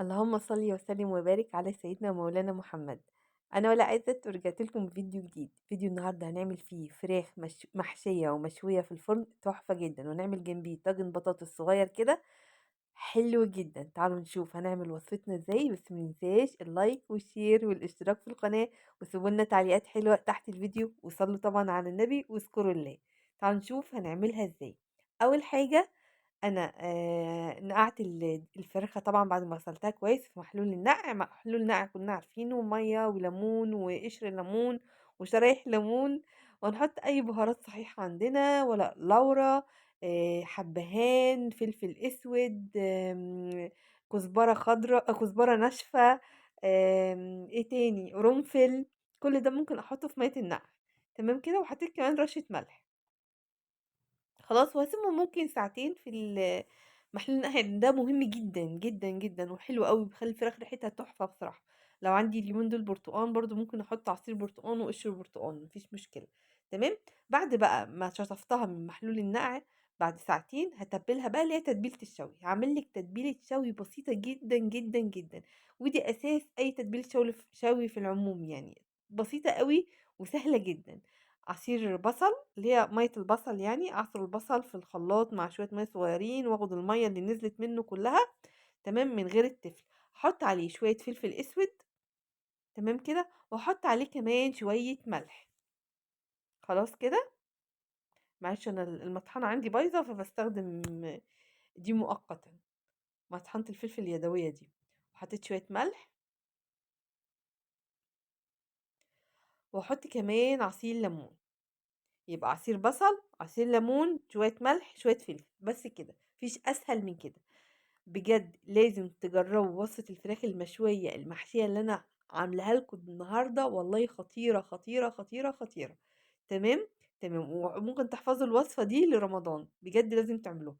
اللهم صل وسلم وبارك على سيدنا ومولانا محمد. انا ولا عزت ورجعت لكم بفيديو جديد. فيديو النهارده هنعمل فيه فراخ محشيه ومشويه في الفرن تحفة جدا، ونعمل جنبيه طاجن بطاطس صغير كده حلو جدا. تعالوا نشوف هنعمل وصفتنا ازاي، بس ما ننساش ال like وال share والاشتراك في القناة، وسيبوا لنا تعليقات حلوة تحت الفيديو، وصلوا طبعا على النبي واذكروا الله. تعالوا نشوف هنعملها ازاي. اول حاجة انا نقعت الفرخه طبعا بعد ما غسلتها كويس في محلول النقع. محلول النقع كنا عارفينه، مية وليمون وقشر ليمون وشرايح ليمون، ونحط اي بهارات صحيحه عندنا، ولا لورا، حبهان، فلفل اسود، كزبره خضراء، كزبره ناشفة، ايه تاني، قرنفل. كل ده ممكن احطه في مية النقع. تمام كده. وحطيت كمان رشه ملح. خلاص، وهاسيبهم ممكن ساعتين في محلول النقع ده. مهم جدًا، جدًا، جدًا، وحلو أوي، بيخلّي الفراخ ريحتها تحفة بصراحة. لو عندي اليومين دول برتقان برضه ممكن أحط عصير برتقان وقشر برتقان، ما فيش مشكلة. تمام؟ بعد بقى ما شطفتها من محلول النقع بعد ساعتين، هاتبلها بقى اللي هي تتبيلة الشوي. هاعمل لِك تتبيلة شوي بسيطة جدًا، جدًا، جدًا، ودي أساس أي تتبيلة شوي في العموم يعني، بسيطة أوي وسهلة جدًا. عصير بصل اللي هي مَيّة البصل يعني، أعصر البصل في الخلاط مع شوية مَيّة صغيرين، وآخد المَيّة اللي نزلت منه كلها، تمام، من غير التفل. أحط عليه شوية فلفل أسود، تمام كده، وأحط عليه كمان شوية ملح. خلاص كده. معلش أنا المطحنة عندي بايظة، فباستخدم دي مؤقتًا، مطحنة الفلفل اليدوية دي. وحطيت شوية ملح، وأحط كمان عصير ليمون. يبقى عصير بصل، عصير ليمون، شوية ملح، شوية فلفل، بس كده، مفيش أسهل من كده. بجد لازم تجربوا وصفة الفراخ المشوية المحشية اللي أنا عاملاها لكم النهاردة، والله خطيرة خطيرة خطيرة خطيرة. تمام؟ تمام. وممكن تحفظوا الوصفة دي لرمضان، بجد لازم تعملوها.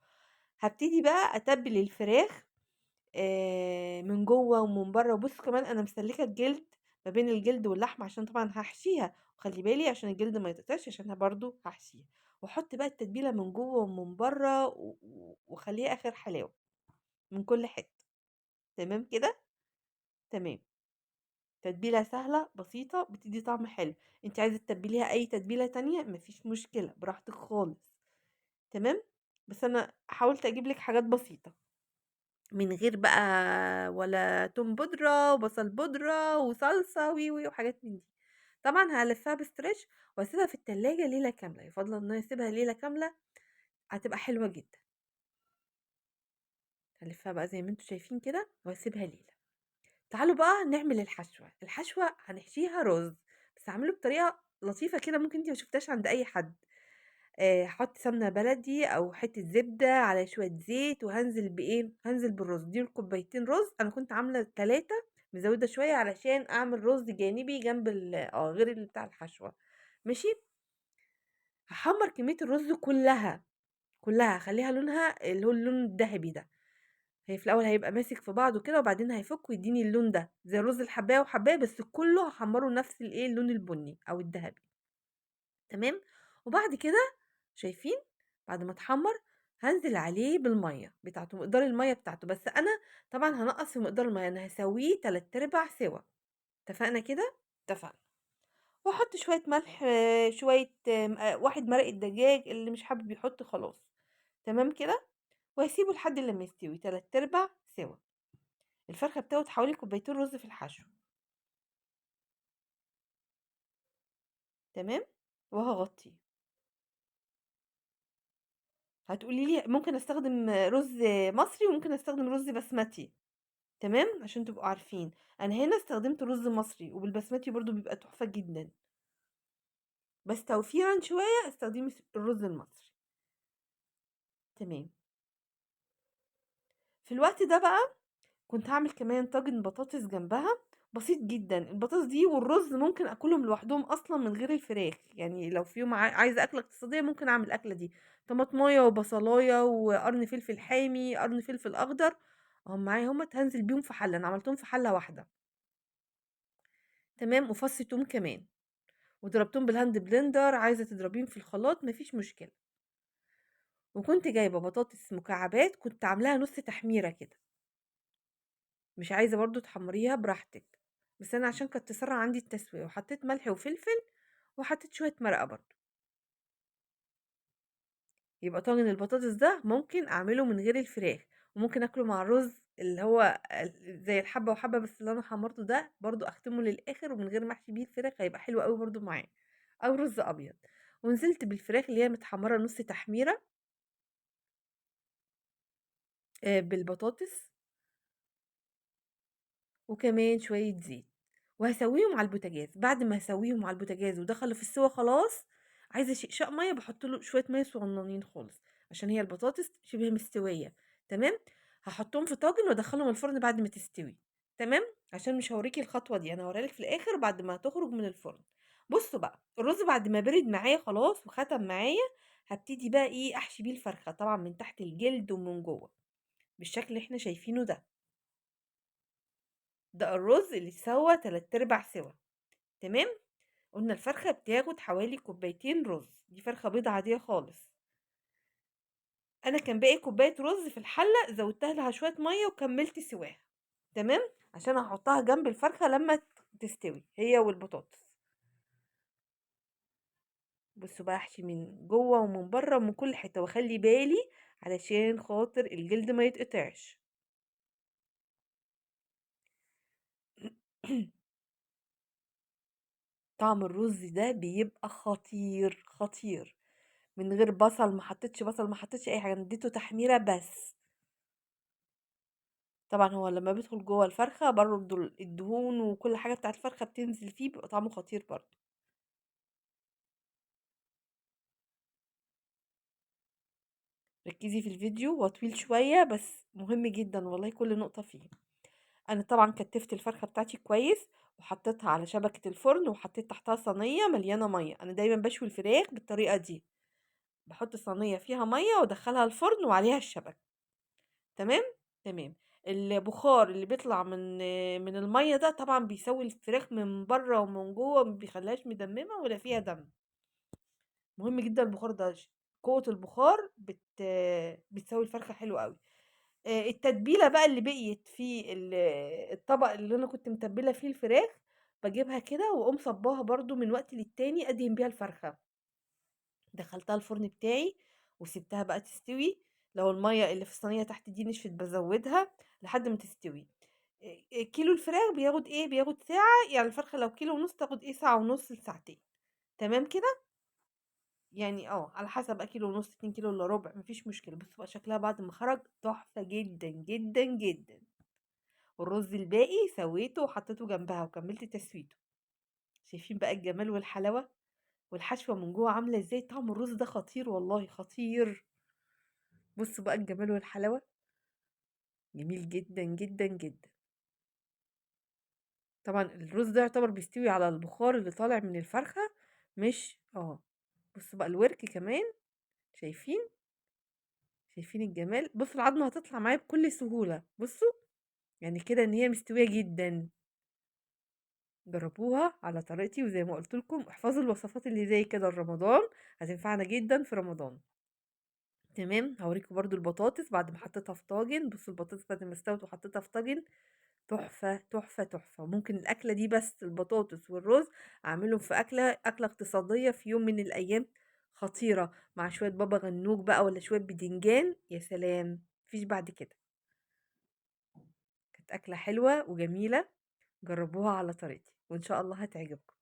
هبتدي بقى أتبل الفراخ من جوه ومن بره. بصوا كمان أنا مسلكة الجلد ما بين الجلد واللحم عشان طبعا هحشيها، وخلي بالي عشان الجلد ما يتقطعش عشان برضو هحشيها. واحط بقى التتبيله من جوه ومن بره واخليها اخر حلاوة من كل حتة. تمام كده؟ تمام. تتبيله سهلة بسيطة بتدي طعم حلو. انت عايزه تتبليها اي تتبيله تانية مفيش مشكلة، براحتك خالص. تمام. بس انا حاولت اجيب لك حاجات بسيطة من غير بقى ولا توم بودرة وبصل بودرة وصلصة وي وي وحاجات من دي. طبعا هلفها بستريتش واسيبها في التلاجة ليلة كاملة، يفضل ان انا اسيبها ليلة كاملة، هتبقى حلوة جدا. هلفها بقى زي ما انتم شايفين كده واسيبها ليلة. تعالوا بقى نعمل الحشوة. الحشوة هنحشيها رز، بس هعمله بطريقة لطيفة كده ممكن انتي ما شفتهاش عند اي حد. هحط سمنة بلدي أو حتة زبدة على شوية زيت، وهنزل بإيه؟ هنزل بالرز. دي الكوبايتين رز، أنا كنت عاملة 3 مزودة شوية علشان أعمل رز جانبي جنب غير اللي بتاع الحشوة. ماشي؟ هحمر كمية الرز كلها، كلها هخليها لونها اللي هو اللون الذهبي ده. هي في الأول هيبقى ماسك في بعضه كده، وبعدين هيفك ويديني اللون ده زي الرز الحباية وحباية، بس كله هحمره نفس اللون البني أو الذهبي. تمام؟ وبعد كده شايفين بعد ما اتحمر هنزل عليه بالمية بتاعته، مقدار المية بتاعته، بس انا طبعا هنقص في مقدار المية، انا هسويه 3/4 سوا. اتفقنا كده؟ اتفقنا. واحط شوية ملح، شوية، واحد مرقه دجاج، اللي مش حابب يحط خلاص. تمام كده؟ وهسيبه لحد لما يستوي 3/4 سوا. الفرخه بتاخد حوالي كوبايتين رز في الحشو. تمام؟ وهغطيه. هتقولي لي ممكن استخدم رز مصري وممكن استخدم رز بسمتي. تمام؟ عشان تبقوا عارفين انا هنا استخدمت رز مصري، وبالبسمتي برضو بيبقى تحفة جدا، بس توفيرا شوية استخدمي الرز المصري. تمام. في الوقت ده بقى كنت هعمل كمان طاجن بطاطس جنبها بسيط جدا. البطاطس دي والرز ممكن اكلهم لوحدهم اصلا من غير الفراخ، يعني لو في يوم عايزه اكله اقتصادية ممكن اعمل الاكلة دي. طماطمايه وبصلايه وقرن فلفل حامي، قرن فلفل اخضر، اهم معايا اهمت، هنزل بيهم في حله. انا عملتهم في حله واحدة. تمام. وفص توم كمان، وضربتهم بال hand blender. عايزه تضربيهم في الخلاط مفيش مشكلة. وكنت جايبه بطاطس مكعبات، كنت عاملاها نص تحميره كده. مش عايزة برضه تحمّريها براحتك، بس أنا عشان كانت تسرّع عندي التسوية، وحطيت ملح وفلفل، وحطيت شوية مرقة برضه. يبقى طاجن البطاطس ده ممكن أعمله من غير الفراخ، وممكن آكله مع الرز اللي هو زي الحبة وحبة، بس اللي أنا حمّرته ده برضه أختمه للآخر ومن غير ما أحشي بيه الفراخ هيبقى حلو أوي برضه معاه، أو رز أبيض. ونزلت بالفراخ اللي هي متحمّرة نُص تحميرة بالبطاطس وكمان شوية زيت، وهاسويهم على البوتاجاز. بعد ما هاسويهم على البوتاجاز ودخلوا في السوا خلاص، عايزة شقشاق مَيّة باحط له شوية مَيّة صغننين خالص، عشان هي البطاطس شبه مستوية، تمام؟ هاحطهم في طاجن وأدخلهم الفرن بعد ما تستوي، تمام؟ عشان مش هاوريكِ الخطوة دي، أنا هاوريها لِك في الآخر بعد ما تخرج من الفرن. بُصّوا بقى، الرز بعد ما بِرِد معايا خلاص وختم معايا، هابتدي بقى إيه، أحشي بيه الفرخة، طبعًا من تحت الجلد ومن جوه، بالشكل اللي إحنا شايفينه ده. ده الرز اللي اتسوى 3/4 سوا، تمام؟ قُلنا الفرخة بتاخد حوالي كوبايتين رز، دي فرخة بيضة عادية خالص. أنا كان باقي كوباية رز في الحلة زوّدتها لها شوية مَيّة وكمّلت سواها، تمام؟ عشان هاحطها جنب الفرخة لمّا تستوي هي والبطاطس. بُصّوا بقى أحشي من جوّه ومن برّه ومن كل حتّة، وأخلّي بالي علشان خاطر الجلد ما يتقطعش. طعم الرز ده بيبقى خطير، خطير، من غير بصل، ما حطيتش بصل، ما حطيتش أي حاجة، أنا اديته تحميرة بس. طبعًا هو لمّا بيدخل جوّه الفرخة برضه الدهون وكل حاجة بتاعة الفرخة بتنزل فيه، بيبقى طعمه خطير برضه. ركّزي في الفيديو، هو طويل شوية بس مهم جدًا والله كل نقطة فيه. أنا طبعًا كتّفت الفرخة بتاعتي كويس، وحطيتها على شبكة الفرن، وحطيت تحتها صينية مليانة مَيّة، أنا دايمًا باشوي الفراخ بالطريقة دي، باحط صينية فيها مَيّة وأدخّلها الفرن وعليها الشبكة، تمام؟ تمام. البخار اللي بيطلع من المَيّة ده طبعًا بيسوي الفراخ من برّه ومن جوّه، ما بيخلّيهاش مدمّمة ولا فيها دم. مهم جدًا البخار ده، قوة البخار بتسوي الفرخة حلو أوي. التتبيلة بقى اللي بقيت في الطبق اللي أنا كنت متبلة فيه الفراخ، باجيبها كده وأقوم صبّاها برضه من وقت للتاني أدهن بيها الفرخة. دخلتها الفرن بتاعي وسِبتها بقى تستوي، لو المَيّة اللي في الصينية تحت دي نشفت بازوّدها لحد ما تستوي. كيلو الفراخ بياخد إيه، بياخد ساعة، يعني الفرخة لو كيلو ونُص تاخد إيه، ساعة ونُص لساعتين، تمام كده؟ يعني على حسب بقى كيلو ونُص، 2 كيلو إلا ربع، ما فيش مشكلة. بُصّوا بقى شكلها بعد ما خرج تحفة جدًا، جدًا، جدًا. والرز الباقي سويته وحطيته جنبها وكمّلت تسويته. شايفين بقى الجمال والحلاوة؟ والحشوة من جوّه عاملة إزاي، طعم الرز ده خطير والله خطير. بُصّوا بقى الجمال والحلاوة، جميل جدًا، جدًا، جدًا. طبعًا الرز ده يعتبر بيستوي على البخار اللي طالع من الفرخة، مش بُصّوا بقى الورك كمان، شايفين؟ شايفين الجمال؟ بُصّوا العضمة هتطلع معايا بكل سهولة، بُصّوا، يعني كده إن هي مستوية جدًا. جربوها على طريقتي، وزي ما قُلت لكم احفظوا الوصفات اللي زي كده لرمضان، هتنفعنا جدًا في رمضان. تمام؟ هاوريكم برضه البطاطس بعد ما حطيتها في طاجن، بُصّوا البطاطس بعد ما استوت وحطيتها في طاجن، تحفة، تحفة، تحفة. ممكن الأكلة دي بس البطاطس والرز أعملهم في أكلة اقتصادية في يوم من الأيام خطيرة، مع شوية بابا غنوج بقى والّا شوية بدنجان، يا سلام! ما فيش بعد كده. كانت أكلة حلوة وجميلة، جربوها على طريقتي وإن شاء الله هتعجبكم.